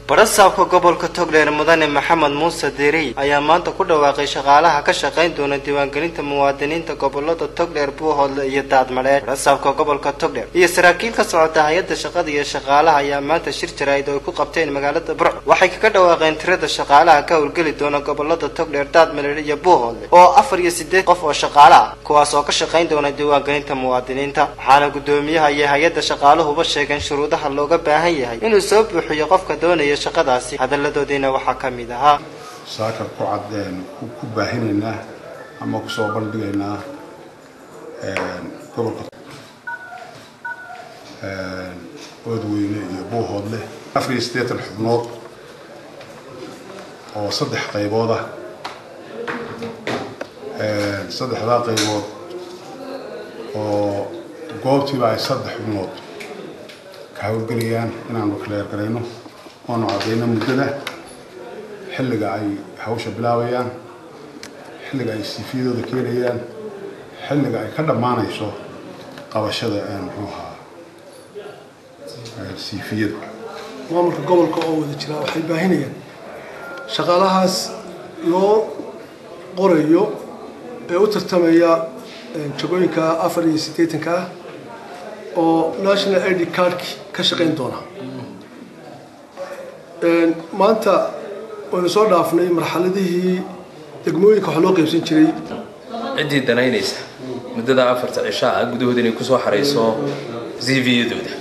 Barasaabka gobolka Togdheer Mudane Maxamed Muuse Diiri ayaa maanta ku dhawaaqay shaqaalaha ka shaqayn doona diiwaangelinta muwaadiniinta gobolada Togdheer, Buuhoodle iyo Daadmadheer. Barasaabka gobolka Togdheer iyo saraakiil ka socota hay'adda shaqada iyo shaqaalaha ayaa maanta shir jaraa'id oo ay ku qabteen magaalada Burco waxay kaga dhawaaqeen tirada shaqaalaha ka howlgeli doona gobolada Togdheer, Daadmadheer iyo Buuhoodle oo 84 qof oo shaqaale ah, kuwaas oo ka shaqayn doona diiwaangelinta muwaadiniinta. Waxaana gudoomiyaha iyo hay'adda shaqaaluhuba sheegeen shuruudaha looga baahan yahay inuu soo buuxiyo qofka doonaya shaqadaasi. Hadaladoodiina waxaa ka mid ahaa: Saaka ku cad ku baahinaynaa ama ku soo bandhigaynaa gobolka Oodweyne iyo Buuhoodle 84 xubnood oo saddex qaybood ah. Saddexdaa qaybood oo goobtiiba ay saddex xubnood ka howlgelayaan inaanu clear garayno oonu caddayno muddada xilliga ay hawsha bilaabayaan, xilliga ay CV-yadooda keenayaan, xilliga ay ka dhammaanayso qabashada muxuu ahaa CV-yadu. Maamulka gobolka oo wada jira waxay baahinayaan shaqaalahaas loo qorayo ee u tartamaya jagooyinka 84-ka ah oo national ID card-ki ka shaqayn doona. Maanta waynu soo dhaafnay marxaladihii degmooyinka wax loo qaybsan jiray. Ciddii danaynaysa muddada 4-ta cishaa ah gudahood inay kusoo xarayso CV-yadooda,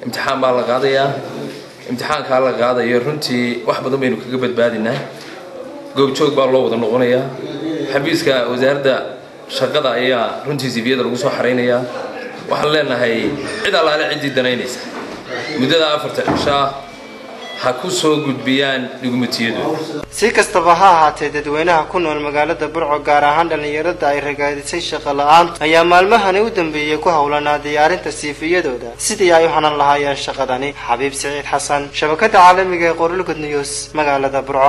imtixaan baa la qaadayaa. Imtixaankaa la qaadayo runtii wax badan baynu kaga badbaadinaa. Goobjoog baa loo wada noqonayaa. Xafiiska wasaaradda shaqada ayaa runtii CV-yada lagu soo xaraynayaa. Waxaan leenahay cid allaale ciddii danaynaysa muddada 4-ta cishaa ha ku soo gudbiyaan dhugmatiyadooda. Si kastaba ha ahaatee, dadweynaha ku nool magaalada Burco, gaar ahaan dhallinyarada ay ragaadisay shaqo la-aanta, ayaa maalmahani u dambeeyey ku howlanaa diyaarinta CV-yadooda sidii ay u hanan lahaayeen shaqadani. Xabiib Siciid Xasan, shabakada caalamiga ee Qorlugud News, magaalada Burco.